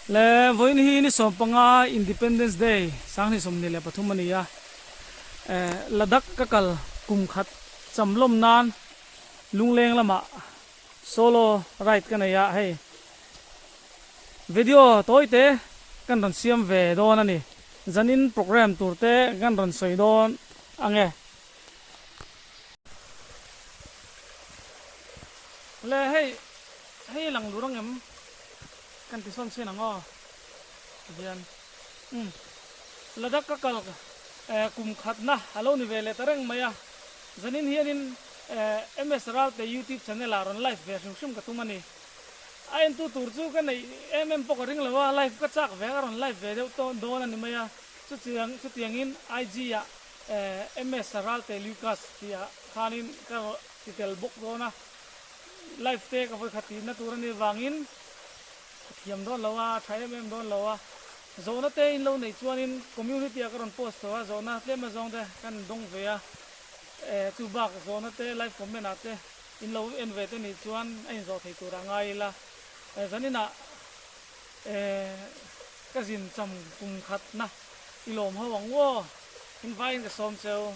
Le vawiin hi ni 15 Independence Day 2023 a ni a, Ladakh ka kal kum khat cham lawm nan lungleng lamah solo ride ka nei a, hei video tawi te kan rawn siam ve dawn a ni, zanin program tur te kan rawn sawi dawn ang e. Le hei hei lang dur ang em kan ti sawn chhin ang aw tihian umm Ladakh ka kal eh kum khatna a lo ni ve leh ta reng mai a zanin hianin eh MS Ralte youtube channel ah rawn live ve hrim hrim ka tum a ni a entu tur chu ka neih em em pawh ka ring lo a live ka chak ve a ka rawn live ve deuh tawh dawn a ni mai a chutiang chutiangin IG ah eh MS Ralte Lucas tih ah khanin ka ti tel bawk dawn a. Live te ka vawikhat tihna tur a nih vangin ka thiam dawn lo a, a tha em em dawn lo a. Zawhna te in lo neih chuanin community ah ka rawn post tawh a, zawhna tlem azawng te kan dawng ve a. Eh chu bak zawhna te live comment ah te in lo en ve te nih chuan a inzawh thei tur ah ngai ila. Eh zaninah eh ka zin cham kum khatna i lawm ho ang aw, in vaiin ka sawm cheu.